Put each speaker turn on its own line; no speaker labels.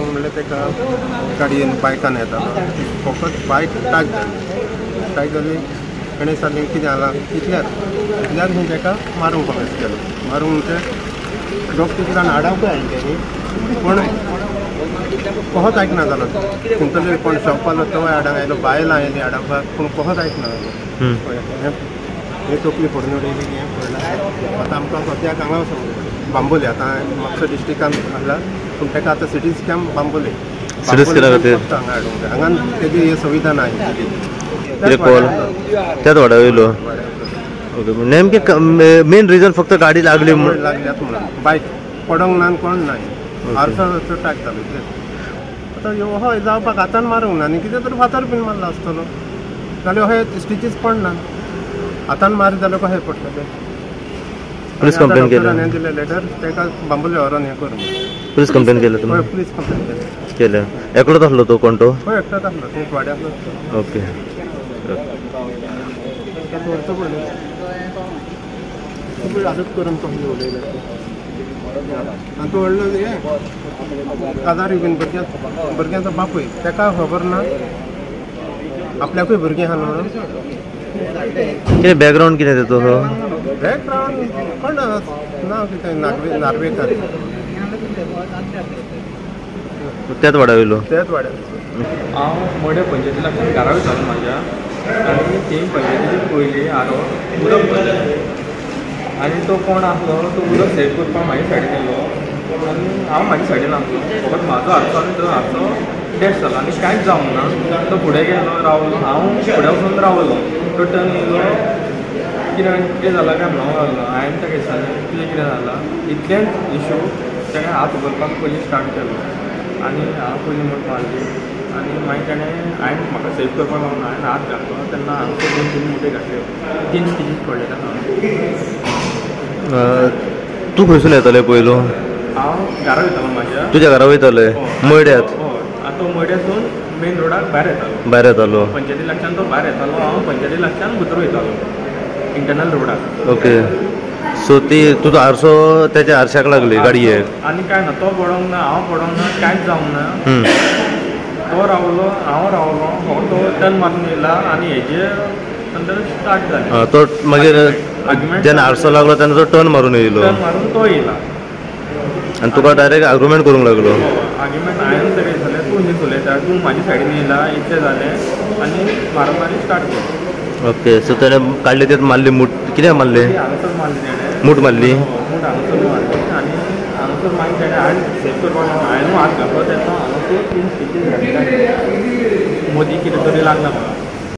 म्हणल्यार ताका गाडयेन बायकान येतालो, फकत बायक टाक जाली. टाक जाली ताणें सांगलें कितें जालां इतल्यार इतल्यार खंय ताका मारूंक पावस केलो. मारूंक ते दोग तीग जाण आडावकूय आयले तेणी, पूण कोहोच आयकना जालो. थंयसरले कोण शॉपवालो तोय आडावंक आयलो, बायलां आयलीं आडावपाक, पूण कोहोच आयकना जालो. हे तकली फोडून उडयली, हें पडलां. आतां आमकां सद्याक हांगा वचोंक बांबोले, आतां म्हापसा डिस्ट्रिक्टान हाडला, पूण ताका आतां सिटी स्कॅन बांबोले हांगा हाडूंक जाय. हांगा तेजी ही सुविधा ना.
त्याच वाड्या वयलो. ओके, नेमके मेन रिजन फक्त गाडी लागली म्हणून,
लागल्यात म्हणून बायक पडोंक ना कोण ना, आरसो टाक जालो. आतां हय जावपाक हातान मारूंक ना न्ही, कितें तरी फातर बीन मारलो आसतलो, जाल्यार हय स्टिचीस पडना. हातान मारीत जाल्यार कशें पडटलें?
पुलीस कंप्लेन केली,
दिलें लेटर ताका बांबोले व्हरोन हें करून.
पुलीस कंप्लेन केलं तुम्ही?
हय, पुलीस कंप्लेन केलें.
केलं. एकलोच आसलो तो कोण तो?
हय, एकटोच आसलो, थंय वाड्यार आसलो.
ओके,
ताका व्हरचो पडलें, हालत करून कसली उडयलें. आनी तो व्हडलो हें काजारी बीन भुरग्यांचो बापूय, ताका खबर ना आपल्याकूय भुरगीं आहा म्हणून.
कितें बॅकग्रावंड कितें तेचो?
बॅकग्रावंड कोण ना, कितें नार्वेकर.
त्याच वाड्या वयलो?
त्याच वाड्यार.
हांव मडें पंचायती लागसून घरा वयतालो म्हाज्या, आनी थंय पंचायतीचे पयलीं आरो उदक भरलें आनी तो कोण आसलो तो उदक सेव करपाक म्हाज्या सायडीन येयलो आनी हांव म्हाज्या सायडीन आसलो. फकत म्हाजो हारसो आनी तो हारसो डॅश जालो आनी कांयच जावंक ना. तो फुडें गेलो रावलो, हांव फुडें वचून रावलो. तो टर्न येयलो, कितें कितें जालां काय म्हणूंक लागलो. हांवें ताका विचारलें तुजें कितें जालां, इतलेंच इशू. ताणें हात उखलपाक पयलीं स्टार्ट केलो आनी हांव पयलीं मूठ मारली आनी मागीर ताणें हांवें म्हाका सेव करपाक लागून हांवें हात घातलो तेन्ना हांगासर 2-3 मुठे घातल्यो, 3 स्टिचीस पडले ताका.
तूं खंयसून येताले पयलो?
हांव घरा वयतालो म्हाज्या.
तुज्या घरा वयताले? मड्यात?
हय, आतां तो मड्यासून मेन रोडाक भायर येतालो.
भायर येतालो
पंचायती लागच्यान तो भायर येतालो, हांव पंचायती लागच्यान भितर वयतालो इंटरनल रोडाक.
ओके, सो ती तुजो आरसो तेच्या आरशाक लागली गाडयेक
आनी कांय ना, तो पडोंक ना, हांव पडोंक ना, कांयच जावंक ना. तो रावलो, हांव रावलो, फकत तो टर्न मारून येयला आनी हेजे नंतर स्टार्ट जालें.
तो मागीर जेन्ना आरसो लागलो तेन्ना तो टर्न मारून येयलो,
टर्न मारून तो येयला
आनी तुका डायरेक्ट आर्ग्युमेंट करूंक लागलो.
आर्ग्युमेंट हांवें तरी जालें, तूं न्ही उलयता, तूं म्हाज्या सायडीन येयला, इतलें जालें आनी मारामारी स्टार्ट केली.
ओके, सो ताणें काडली तेच मारली मूठ, कित्याक मारली?
हांगासर मारली ताणें,
मूठ मारली.
मूठ हांगासर मारली आनी हांगासर मागीर ताणें हांवें सेव करपाक लागलो, हांवें हात घातलो तेन्ना हांगासर 3 स्टिचीस घातले, मदीं कितें तरी लागला म्हाका.